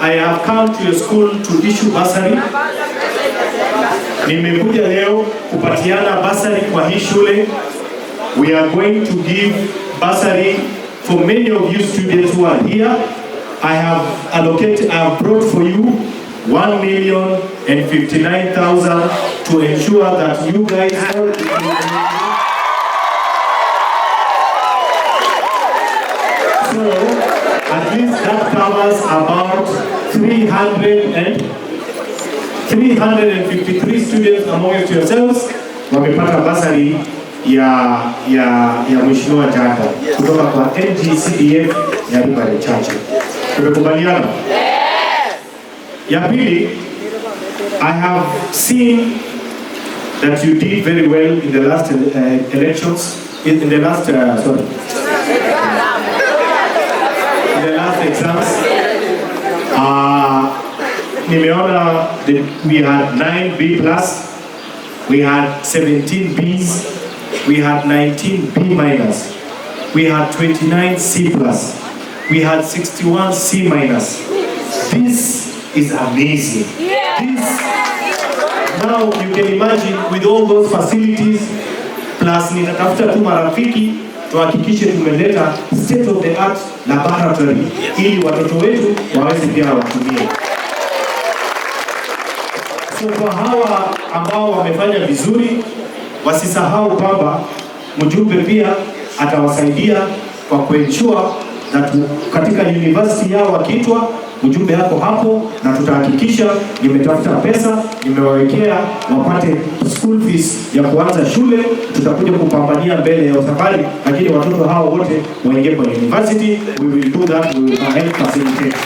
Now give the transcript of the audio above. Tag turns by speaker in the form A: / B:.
A: I have come to your school to issue bursary. Nimekuja leo kupatiana bursary kwa hii shule. We are going to give bursary for many of you students who are here. I have allocated, I have brought for you 1,059,000 to ensure that you guys all. So at least that covers about 300 and 353 students amongst yourselves wamepata bursary ya Mheshimiwa Janda kutoka kwa NGCDF ya Nyaribari Chache. Tumekubaliana? Ya pili, I have seen that you did very well in the last elections, in the last, sorry, in the last exams. Nimeona that we had 9 B plus, we had 17 Bs, we had 19 B minus, we had 29 C plus, we had 61 C minus. This is amazing. This, now you can imagine with all those facilities plus nitatafuta tu marafiki tuhakikishe tumeleta state of the art laboratory ili watoto wetu waweze pia watumie. So kwa hawa ambao wamefanya vizuri, wasisahau kwamba mjumbe pia atawasaidia kwa kuensure that katika university yao wakiitwa, mjumbe yako hapo, na tutahakikisha nimetafuta pesa, nimewawekea wapate school fees ya kuanza shule. Tutakuja kupambania mbele ya safari, lakini watoto hao wote waingie kwenye university. We will do that, we will help facilitate.